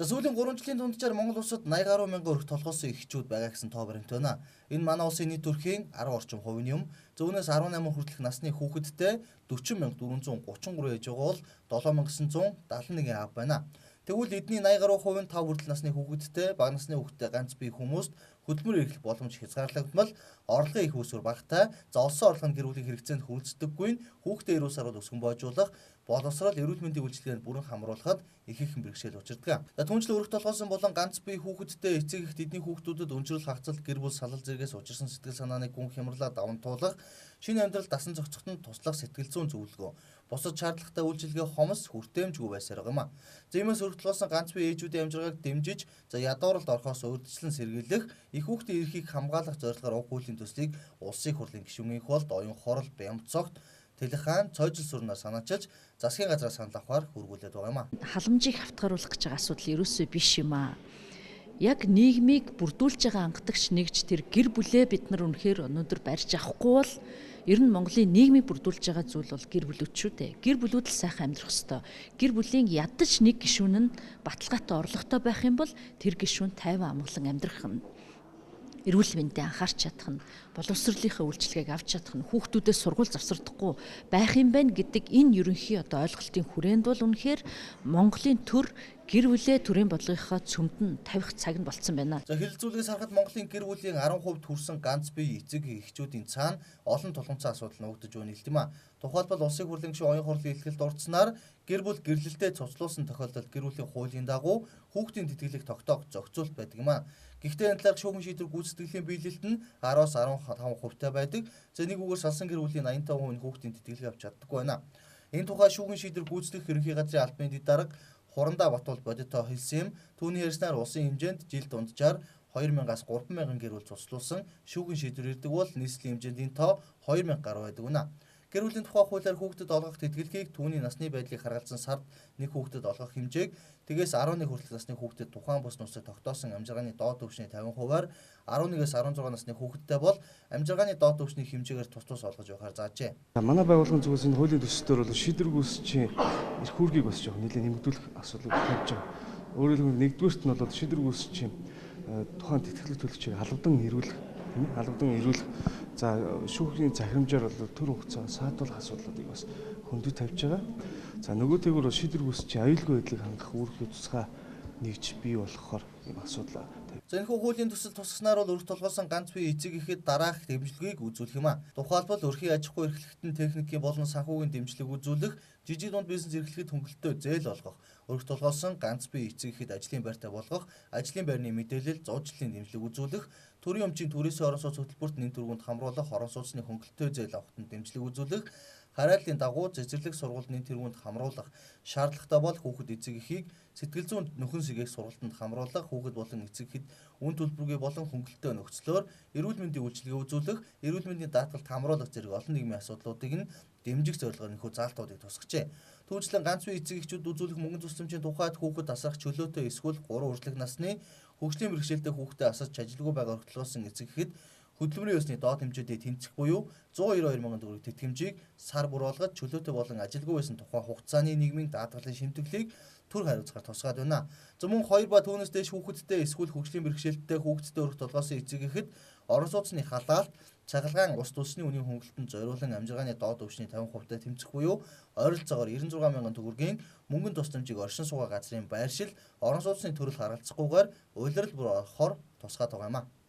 За сүүлийн 3 жилийн дунджаар Монгол улсад 80 гаруй мянган өрх толгоосон эхчүүд байгаа гэсэн тоо баримт байна. Энэ манай улсын нийт төрхийн 10 орчим хувь нь юм. Зөөнөөс 18 хүртэлх насны хүүхэдтэй 40,433 ээж байгаа бол 7,971 аав байна. Тэгвэл эдний 80 гаруй хувь нь 5 хүртэл насны хүүхэдтэй, бага насны хүүхэдтэй ганц бие хүмүүст хөдөлмөр эрхлэх боломж хязгаарлагдмал, орлогын их үүсвэр багатай, за олсон орлого нь гэр бүлийн хэрэгцээнд хүрэлцдэггүй нь хүүхдээ эрүүл сарвал өсгөн боожуулах, боловсрол эрүүл мэндийн үйлчилгээнд бүрэн хамруулахад их их бэрхшээл учирдаг. За түүнчлэн өрх толгоосон болон ганц бие хүүхэдтэй эцэг их тэдний хүүхдүүдэд өнчрөл хагцал гэр бүл салал зэргээс учирсан сэтгэл санааны гүн хямралаа даван туулах, шинэ амьдрал дасан зохицоход нь туслах сэтгэл зүйн зөвлөгөө, бусад шаардлагатай үйлчилгээ хомс хүртээмжгүй байсаар байгаа юм а. За иймээс өрх толгоосон ганц бие ээжүүдийн амжиргааг дэмжиж, за ядууралд орохоос урьдчилан сэргийлэх, их хүүхдийн эрхийг хамгаалах зорилгоор уг хуулийн төслийг улсын хурлын гишүүнийн болд Оюун Хорол, Бямцогт, Тэлэх хаан цойжил сүрнээр санаачилж засгийн газраа санал авахар хүргүүлээд байгаа юм а. Халамжийг хавтгаруулах гэж байгаа асуудал ерөөсөө биш юм а. Яг нийгмийг бүрдүүлж байгаа анхдагч нэгж тэр гэр бүлээ бид нар үнэхээр өнөөдөр барьж авахгүй бол ер нь Монголын нийгмийг бүрдүүлж байгаа зүйл бол гэр бүлүүд шүү дээ. Гэр бүлүүд л сайхан амьдрах ёстой. Гэр бүлийн ядаж нэг гишүүн нь баталгаатай орлоготой байх юм бол тэр гишүүн тайван амгалан амьдрах нь, эрүүл мэндэд анхаарч чадах нь, боловсролынхаа үйлчилгээг авч чадах нь, хүүхдүүдээ сургууль завсардахгүй байх юм байна гэдэг энэ ерөнхий одоо ойлголтын хүрээнд бол үнэхээр Монголын төр гэр бүлээ төрийн бодлогынхаа цөмд нь тавих цаг нь болцсон байна. За хэлэлцүүлгээс харахад Монголын гэр бүлийн 10% төрсэн ганц бие эцэг эхчүүдийн цаана олон тулгымцсан асуудал нуугдаж байна хэлдэг юм а. Тухайлбал улсын хурлын гишүүн Оюун Хорлын илтгэлд орцсноор гэр бүл гэрлэлтэд цуцлуулсан тохиолдолд гэр бүлийн хуулийн дагуу хүүхдийн тэтгэлэг тогтоох зохицуулт байдаг юм а. Гэхдээ энэ талаарх шүүхэн шийдвэр гүйцэтгэлийн биелэлт нь 10-аас 15% байдаг. За нэг үгээр салсан гэр бүлийн 85% нь хүүхдийн тэтгэлэг авч чаддаггүй байна. Энэ тухай шүүхэн шийдвэр гүйцэтгэх ерөнхий газрын албаны дэд дарга Хурандаа Батуул бодитоо хэлсэн юм. Түүний ярьснаар улсын хэмжээнд жил дунджаар 2000-аас 3000 гэр бүл цуцлуулсан шүүхэн шийдвэр ирдэг бол нийслэлийн хэмжээнд энэ тоо 2000 гаруй байдаг үнэ. Гэр бүлийн тухай хуулиар хүүхдэд олгох тэтгэлгийг түүний насны байдлыг харгалзан сард нэг хүүхдэд олгох хэмжээг тэгээс 11 хүртэлх насны хүүхдэд тухайн бус нусад тогтоосон амжиргааны доод түвшний 50%-аар 11-ээс 16 насны хүүхэдтэй бол амжиргааны доод түвшний хэмжээгээр тус тус олгож явахаар заажээ. Манай байгууллагын зүгээс энэ хуулийн төсөл дээр бол шийдвэр гүйцэтгэх эрх үүргийг бас жоох нэлээд нэмэгдүүлэх асуудлыг тавьж байгаа. Өөрөөр хэлбэл нэгдүгээрт нь бол шийдвэр гүйцэтгэх тухайн тэтгэлэг төлөгчийг халавдан эрүүлэх, тийм ээ, халавдан эрүүлэх. За шүүхийн захирамжаар бол төр хугацаа саатуулах асуудлуудыг бас хөндөж тавьж байгаа. За нөгөөтэйгөр бол шийдвэр гүйцэтгэх аюулгүй байдлыг хангах үүрэг тусгай нэгж бий болохоор ийм асуудал. За энэхүү хуулийн төсөл тусгаснаар бол өрх толгоосон ганц бие эцэг эхэд дараах дэмжлэгийг үзүүлэх юм а. Тухайлбал өрхийн аж ахуй эрхлэгтэн техникийн болон санхүүгийн дэмжлэг үзүүлэх, жижиг дунд бизнес эрхлэхэд хөнгөлөлтөө зээл олгох, өрх толгоосон ганц бие эцэг эхэд ажлын байртай болгох, ажлын байрны мэдээлэл, зуучлалын дэмжлэг үзүүлэх, төрийн өмчийн түрээсийн орон сууц хөтөлбөрт нэн тэргуунд хамруулах, орон сууцны хөнгөлөлтөө зээл авахт нь дэмжлэг үзүүлэх, харааллын дагуу цэцэрлэг сургуульд нэн тэргуунд хамруулах, шаардлагатай бол хүүхэд эцэг эхийг сэтгэл зүйн нөхөн сэгээх сургалтанд хамруулах, хүүхэд болон эцэг эхэд үн төлбөргүй болон хөнгөлөлтөө нөхцлөөр эрүүл мэндийн үйлчилгээ үзүүлэх, эрүүл мэндийн даатгалд хамруулах зэрэг олон нийгмийн асуудлуудыг нь дэмжих зорилгоор энэхүү заалтуудыг тусгажээ. Түүнчлэн ганц бие эцэг эхчүүд үзүүлэх мөнгөн тусламжийн тухайд хүүхэд асрах чөлөөтэй эсвэл 3 хүртэлх насны хөгжлийн бэрхшээлтэй хүүхдэд асарч ажилгүй байгаа өртөлгөөсөн эцэг эхэд хөдөлмөрийн ёсны доод хэмжээтэй тэнцэх буюу 192 мянган төгрөг тэтгэмжийг сар бүр болгож чөлөөтэй болон ажилгүй байсан тухайн хугацааны нийгмийн даатгалын шимтгэлийг төр хариуцгаар тусгаад байна. За мөн 2 ба түүнээс дээш хүүхэдтэй эсвэл хөгжлийн бэрхшээлтэй хүүхэдтэй өрх толгоосон эцэг эхэд орон сууцны халаалт, цахилгаан ус тулсны үнийн хөнгөлөлтөнд зориулан амжиргааны доод түвшний 50%-тай тэмцэх буюу ойролцоогоор 96 мянган төгрөгийн мөнгөн тусламжийг оршин суугаа газрын байршил, орон сууцны төрөл харгалзахгүйгээр улирал бүр орохоор тусгаад байгаа юм а.